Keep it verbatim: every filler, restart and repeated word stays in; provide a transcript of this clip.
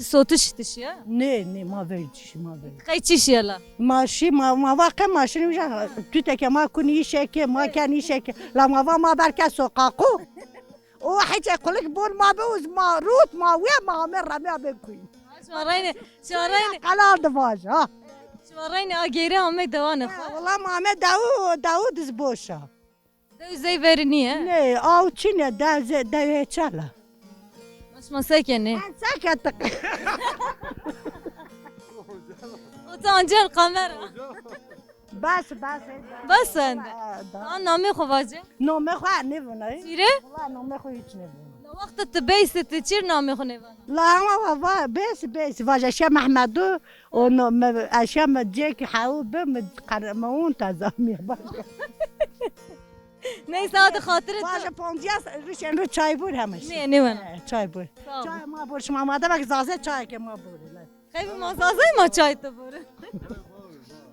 Sotiş tişiya? Nê, nê, ma ver çişî, ma ver. Qey çişiya la? Ma şî, ma, ma va qe ma şî nî uca, tüteke ma kunî îşeke, ma kenî îşeke. La ma va ma berke soqaqo. O hece qulik bon ma be uz ma rut ma we ma ame remya be kuy. Şima reynê, şima reynê. Qelal di vaj ha. Şima reynê a geyre ame dewanê xo. Wala ma ame dewu, dewu diz boşa. Dew zey verî nîye? Nê, aw çin e, dew ze-, dew hêçal a. Ma şima se kenê? En se ketik. O ta ancel kamera. Bes, bes. Bes en. Ha, da. Ha, namê xo vace. Nomê xo nêvunayî. Çîre? Wala nomê xo hiç nêvunayî. La wexta ti beyse ti çîr namê xo nêvana? La ama va, va, bes, bes. Vaje şe Mehmedu, o no, me, eşe me cek hewu be, me qar-, me un tazamiye. Neyse, hadi xatirê tu. Vaje ponciyas, rişen ru çay bur hemiş. Ne, ne vana? He, çay bur. Sağ ol. Çay ma bur, şima ma demek zaze çay ke ma bur. Xebi ma zaze ma çay tu bur.